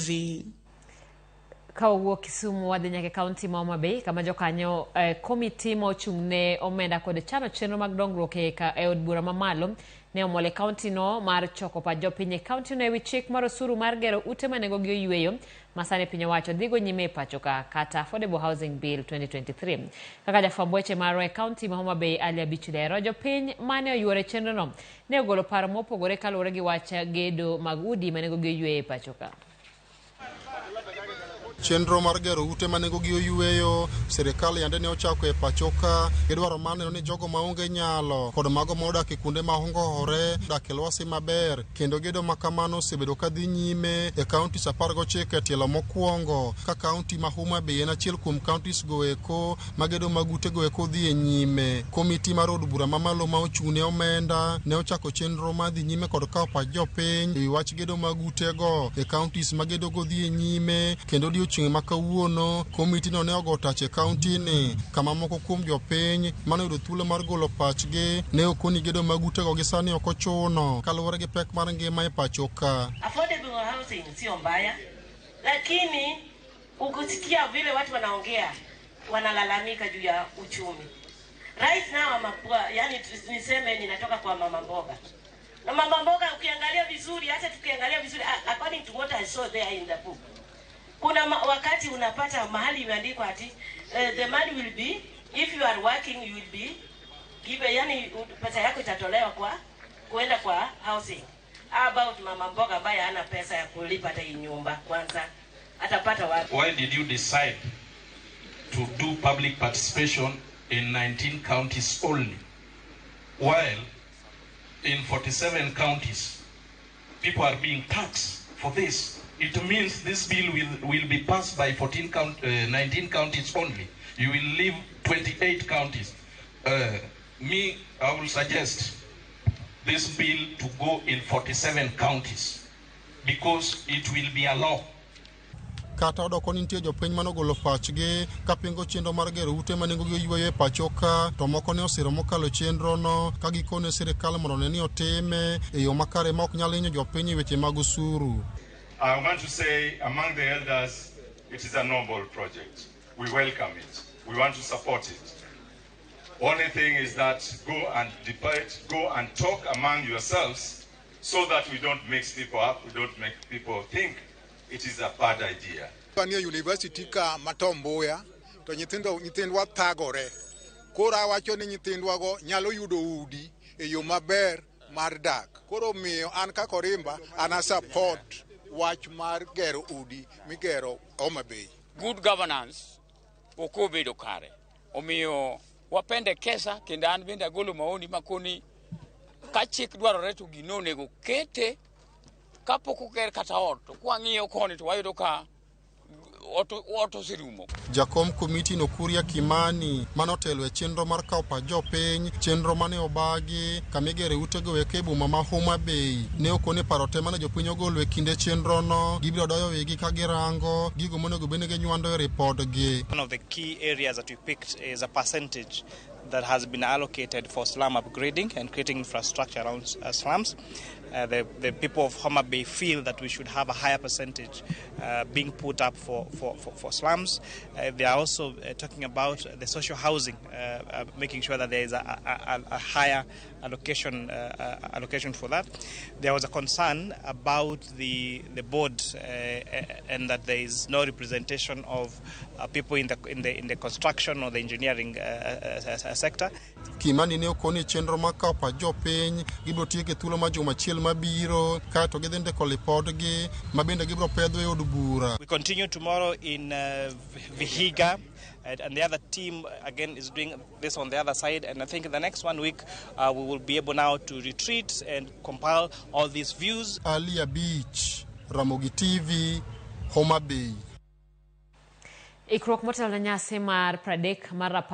TV. Ka wawuok Kisumu wadhi nyaka e kaunti ma Homa Bay kama jokanyo komiti ma ochung' ne omenda kod chano chenro mag dongruok e od bura mamalo ne omol e kaunti no mar choko pach jopiny e kaunti no ewi chik mar osuru mar gero ute ma nengogi oyweyo ma sani piny owacho dhigo nyime e pacho ka kata Affordable Housing Bill 2023. Kaka jafwamb weche marwa e kaunti ma Homa Bay Ali Abich lero, jopiny mane oyuoro e chenro no ne ogolo paro mopogore kaluwore gi wach gedo mag udi ma nengogi oyweyo e pacho ka. Chenro mar gero ute ma nengogi oyweyo sirikal yande ne ochako e pacho ka gidwaro mar neno ni jogo maonge nyalo kod mago modak e kuonde ma ongowore dak e lwasi maber kendo gedo ma kamano osebedo ka dhi nyime e counties 19 e tielo mokwongo ka kaunti ma Homa Bay en achiel kuom counties go eko ma gedo mag utego eko dhi e nyime. Komiti mar od bura mamalo ma ochung' ne omenda ne ochako chenro mar dhi nyime kod kawo pach jopiny ewi wach gedo mag utego e counties ma gedo go dhi e nyime kendo odiochieng' ma kawuono komiti no ne ogo tach e kaunti ni kama moko kuom jopiny mane oyudo thuolo mar golo pachgi ne okoni gedo mag utego gi sani ok ochuno kaluwore gi pek mar ngima e pacho ka. Affordable housing sio mbaya, lakini ukisikia vile watu wanaongea wanalalamika juu ya uchumi. Right now mapua, yani niseme ninatoka kwa mama mboga. Na mama mboga ukiangalia vizuri, hata tukiangalia vizuri according to what I saw there in the book. Kuna wakati unapata mahali imeandikwa ati the money will be, if you are working you will be give, yani pesa yako itatolewa kwa kuenda kwa housing. About mama mboga ambaye hana pesa ya kulipa hata hii nyumba kwanza atapata wapi? Why did you decide to do public participation in 19 counties only, while in 47 counties people are being taxed for this? It means this bill will be passed by 19 counties only. You will leave 28 counties. Me, I will suggest this bill to go in 47 counties because it will be a law. Kata odoko ni nitie jopiny manogolo pachgi kapingo chenro mar gero ute ma nengogi oyweyo e pacho ka to moko ne osiro mokalo chenro no ka gikone sirikal mondo one ni otime e yo makare ma ok nyal hinyo jopiny e weche mag osuru. I want to say among the elders, it is a noble project. We welcome it. We want to support it. Only thing is that go and debate, go and talk among yourselves so that we don't mix people up, we don't make people think it is a bad idea. Wanie university ka ma Tom Mboya to nyithindo nyithindwa thagore. Koro awacho ni nyithindwago nyalo yudo udi e yo maber mar dak. Koro omiyo an kaka Orimba an a support wach mar gero udi migero Homa Bay. Good governance ok obedo kare. Omiyo wapendekeza kendo an bende agolo maoni makoni ka chik dwarore to gino onego kete kapok oger kata ot to kwang'iyo koni to wayudo ka ot oserumo. Jakom komiti no Kuria Kimani manotelo e chenro mar kawo pach jopiny chenro mane obagi kamigere utego eko e boma ma Homa Bay ne okone paro te mane jopiny ogolo e kinde chenro no gibiro doyo wigi ka girango gigo monego bed ni ginywando e ripodgi. One of the key areas that we picked is a percentage that has been allocated for slum upgrading and creating infrastructure around slums. The people of Homa Bay feel that we should have a higher percentage being put up for slums. They are also talking about the social housing, making sure that there is a higher allocation for that. There was a concern about the board and that there is no representation of people in the construction or the engineering sector. Kimani ne okoni chenro mar kawo pach jopiny gibiro tieko e thuolo mar juma achiel mabiro kaeto gidhi ndiko lipodgi ma bende gibiro pedho e od bura. We continue tomorrow in Vihiga, and the other team again is doing this on the other side. And I think in the next one week we will be able now to retreat and compile all these views. Ali Abich, Ramogi TV, Homa Bay. Ikruok motelo ne nyasi mar 30 mar rapar.